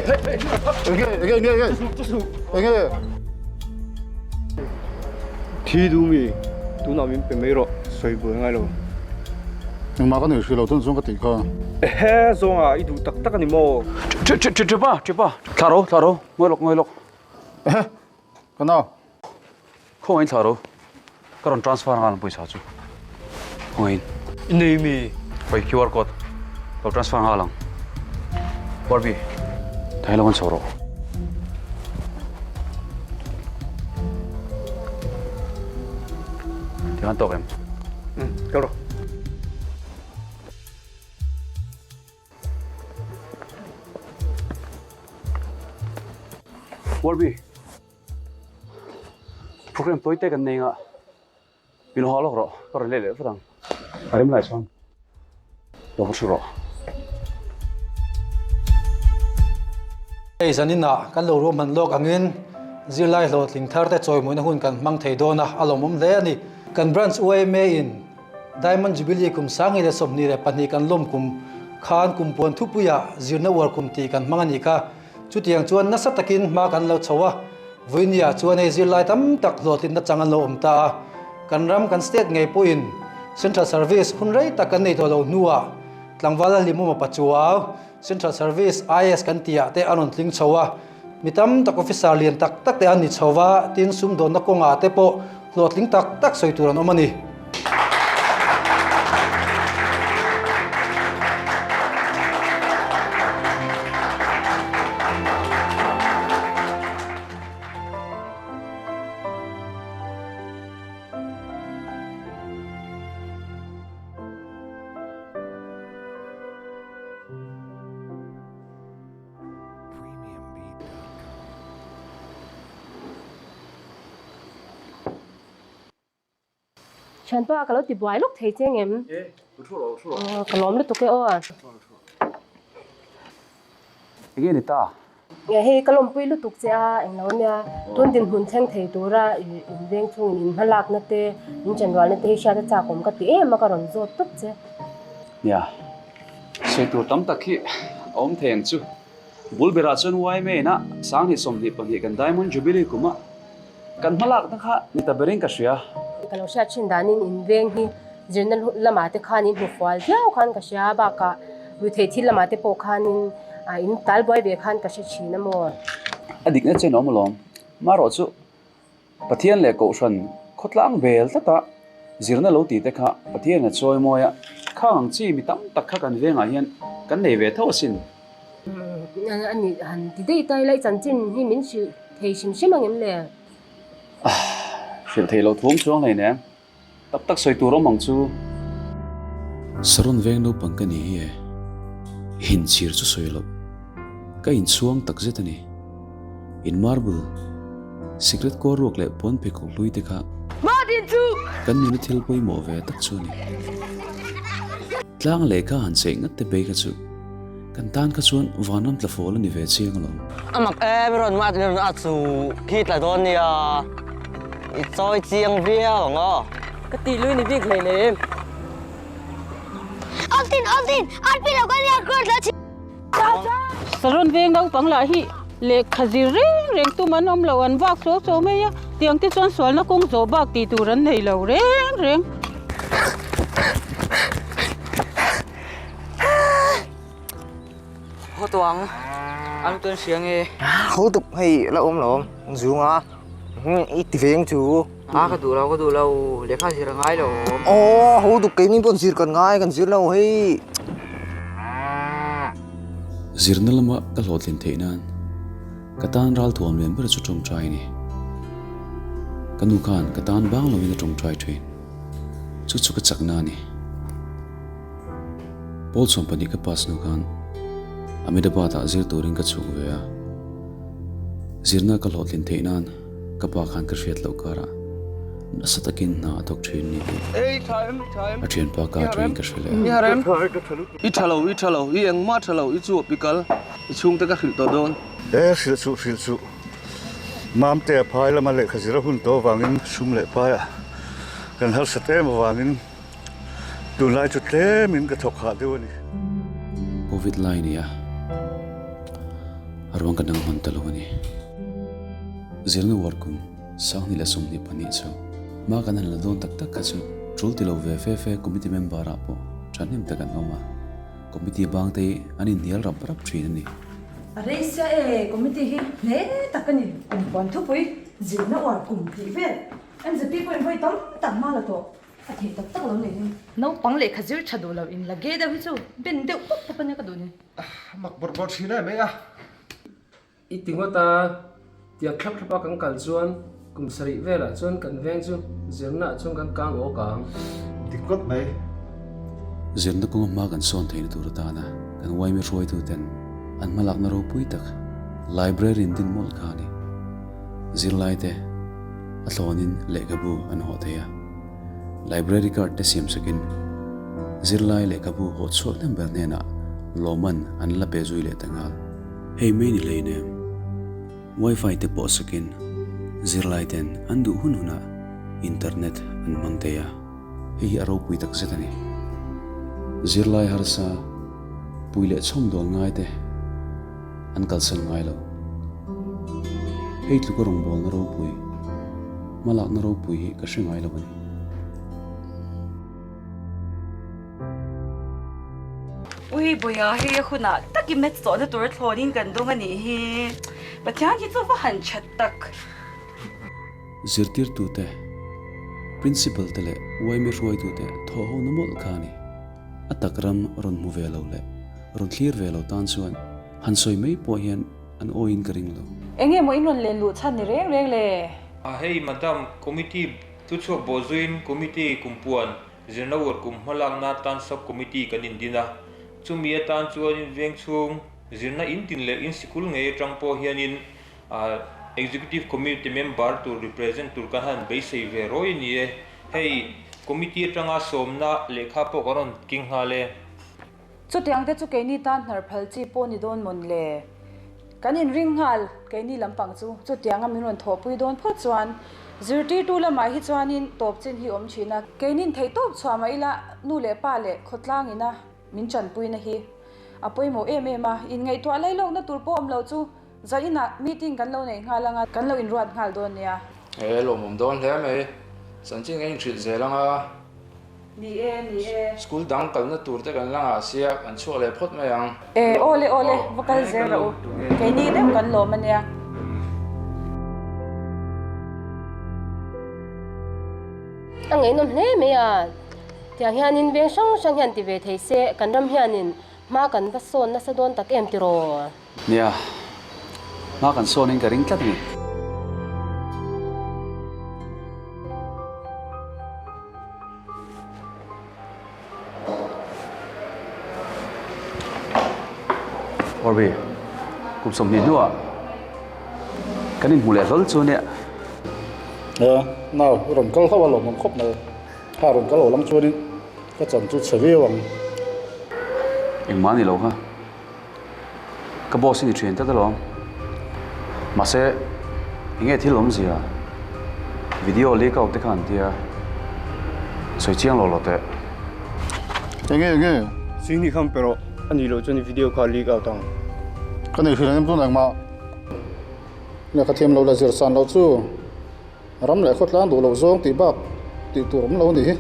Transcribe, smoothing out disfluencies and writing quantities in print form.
Enge enge enge enge enge Thi duh mi tunah min pe mai rawh sawi buai ngai lo. Engmah ka nei hrih lo chuan chuan ka tih kha. Ehe zawnga i duh tak tak a ni maw? Ṭhi ṭhi ṭhi ṭhipa ṭhipa thla ro thla ro ngawi lawk ngawi lawk. Ehe ka nau. Khawngain thla ro ka rawn transfer nghal ang pawisa chu khawngain. I nei mi? Hawi QR code lo transfer nghal ang. Barbie thai lo kan chho rawh. Tikhan tawk em? Umm kal rawh. Barbie Program tawi te kan nei nga min haw lawk rawh ka rawn leh leh vat ang. A rem lai chuan lo va hru rawh. Hei zaninah kan lo ruahman lawk angin zirlai hlawhtling thar te chawimawina hun kan hmang thei dawn a, a lawmawm hle a ni. Kan Branch YMA in Diamond Jubilee kum 2022 kan lawm kum khan kumpuan thupuiah zirna uar kum tih kan hmang a nih kha. Chutiang chuan nasa takin hma kan lo chho a, Vuinia chuan hei zirlai tam tak hlawhtlinna chang an lo awm ta a. Kan ram, kan state ngei pawhin Central Service hun rei tak kan nei tawh lo hnuah tlangval a hlimawm a pachuau Central Service, IAS kan tihah te a rawn tling chho a. Mi tam tak officer lian tak tak te an ni chho va, tin sumdawnna kawngah te pawh hlawhtling tak tak sawi tur an awm a ni. Thianpa ka lo ti buai lawk thei che ngem? E, u thu rawh, u thu rawh. Aw, ka lawm lutuk e aw. Enge ni ta? Nge hei ka lawmpui lutuk che a, englo nia, tun dinhmun thleng thei tura in veng chungin in hmalakna te, in chanrualna te hi hriat a chak awm ka ti em a, ka rawn zawt tawp che. Nia, sawi tur tam tak hi a awm thei ang chu. Bul berah chuan YMA ina 2022 kan Diamond Jubilee kuma kan hmalakna kha ni ta berin ka hria. Ka lo hriat thin danin in veng hi zirna lamah te khan in hmu fual viau khan ka hria bakah ruihtheih thil lamah te pawh khanin in tal buai ve khan ka hre thin a maw. A dikna chen awm alawm. Marawh chu Pathian leh Kohhran khawtlang bel tlata zirna lo tih te kha Pathian a chawi mawi a, khang ang chi mi tam tak kha kan vengah hian kan nei ve tho asin. A nih han ti daih ta ila i chanchin hi min hrilh thei hrim hrim ang em le? Hrilh theih loh thum chuang hlei nen tak tak sawi tur awm ang chu. Saron veng naupang ka ni hi e, inchhir chu sawi loh, ka inchhuang tak zet a ni. In marble, sikret kuar ruak leh puan pheikhawk hlui te kha kan nuna thil pawimawh ve tak chu a ni. Tlang lehkha han chei ngat te bei kha chu kan tan kha chuan vanram tla fawl a ni ve chiang alawm. A mak em rawn mat rawn a chu khi tla dawn nia i chawi chiang viau ang aw. Ka tih lui ni bik hleinem. Altin Altin Arpi lo kal nia cross lo chhi. Saron veng naupang lah hi lehkha zir reng reng tum an awm lo an vak suau suau mai a, tiang te chuan sualna kawng zawh bak tih tur an nei lo reng reng. Haw tawh ang, an tuan hria nge? Haw tuk hei la awm lo zung a, i ti veng chu. A ka duh lo ka duh lo, lehkha zir a ngai lo. Aw haw tuk keini pawh zir kan ngai kan zir lo hei. Zirna lama ka hlawhtlin theih nan ka tan ral thuam lian ber chu tawngtai a ni. Ka nu khan ka tan bang lovin a tawngtai thin. Chu chu ka chakna a ni. Pawl 12 ka pass hnu khan Ahmedabad-ah zir turin ka chhuk ve a. Zirna ka hlawhtlin theih nan ka pa khan ka hriat loh karah nasa takin hna a thawk thin ni tih a thianpa ka atangin ka hre leh a. I tha lo, i tha lo, i engmah tha lo, i chuap i kal, i chhungte ka hrilh tawh dawn. E hrilh suh, hrilh suh. Mamte a phai lama lehkha zir a hun tawh avangin sum leh paiah kan harsat em avangin Tunlai chu tlemin ka thawk hah deuh a ni. Covid lai nia. A ruang ka dang hman ta lo a ni. Zirna uar kum 2022 chu hma kan han la dawn tak tak kha chu tul ti lo ve fe fe committee member ah pawh thahnem tak an awm a, committee bang te hi an inhnial rap rap thin a ni. A reisia e, committee hi hle tak a ni, kum puan thupui zirna uar kum tih vel MZP pawhin vawi tam tak hma la tawh. A thei tak tak lo nih hi. Naupang lehkha zir tha duh lo in la ge deuh hi chu ben deuh pawp pawp a nia ka duh ni. A mak bawrh bawrh thin em mai a. I ti ngawt a, tiang thlap thlap a kan kal chuan kum sarih velah chuan kan veng chu zirna ah chuan kan kang awk ang. Dik ngawt mai. Zirna kawnga hma kan sawn theihna tur atana kan YMA hruaituten an hmalakna ropui tak Library in din mawlh kha a ni. Zirlaite a thlawnin lehkhabu an hawh thei a. Library card te siam sakin zirlai lehkhabu haw chhuak hnem ber hnenah lawmman an la pe zui leh ta nghal. Hei mai ni hleinem, Wi-Fi te pawh sakin zirlai ten an duh hun hunah internet an hmang thei a, hei hi a ropui tak zet a ni. Zirlai harsa pui leh chhawmdawl ngai te an kalsan ngai lo. Hei tluka rawngbawlna ropui, hmalakna ropui hi ka hre ngai lo a ni. Ui Bawia hei a hunah takin maths tawhna tur a thlawnin kan dawng a nih hi. Pathian hi chu va han that tak. Zirtirtute, Principal te leh yma hruaitute thawhhona mawlh kha a ni. A tak ram rawn hmu ve lo leh rawn thlir ve lo tan chuan han sawi mai pawh hian an awiin ka ring lo. Enge maw in rawn len luh chhan ni reng reng le? Hei Madam, Committee thuchhuak bawh zuiin Committee kumpuan zirna uar kum hmalakna atan Sub Committee kan indin a. Chumi atan chuanin veng chhung zirna in tin leh in sikul ngei atang pawh hianin Executive Committee member tur represent tur kan han beisei ve rawi a ni e. Hei Committee atanga sawmna lehkha pawh kan rawn keng nghal e. Chutiang te chu keini tan hnar phal chi pawh ni dawn mawn le? Kan inring nghal keini lampang chu chutianga min rawn thawhpui dawn phawt chuan zirtirtu lamah hi chuanin tawp chin hi awm thin a. Keinin theihtawp chhuah mah ila nu leh pa leh khawtlang ina min tanpuina hi a pawimawh em em a, inngaihtuah lailawkna tur pawh awm lo chu Zan inah meeting kan lo neih nghal anga kan lo inruat nghal dawn nia. E lawmawm dawn hle mai. Chanchin ka inhrilh zel anga. Ni e, ni e. School dang kalna tur te kan la ngah sia, kan chhuak leh phawt mai ang. E awle awle, va kal zel rawh u. Keini deuh kan lawm ania. A ngaihnawm hle mai a, tiang hianin veng hrang hrang hian ti ve thei se, kan ram hianin hma kan va sawn nasa dawn tak em tiraw? Nia, hma kan sawnin ka ring tlat a ni. Orbi, kum 20 hnuah kan inhmu leh hlawl chu nia. Nia, nau, rawn kal hlauh a lawmawm khawp mai. Kha rawn kal lo lang chuanin ka chan chu chhe viau ang. Engmah a ni lo kha. Ka boss i ni thin tlat alawm. Mahse, enge thil awmzia? Video leak out te kha an tia, sawi chiang lo lo teh. Enge enge? Singni kham pe rawh, a nih loh chuan i video kha leak out ang. Ka nei hrilh ang em tun engmah lehkha thiam lo leh zir san loh chu ram leh khawtlang duh loh zawng tih bak tih tur awm lo a nih hi.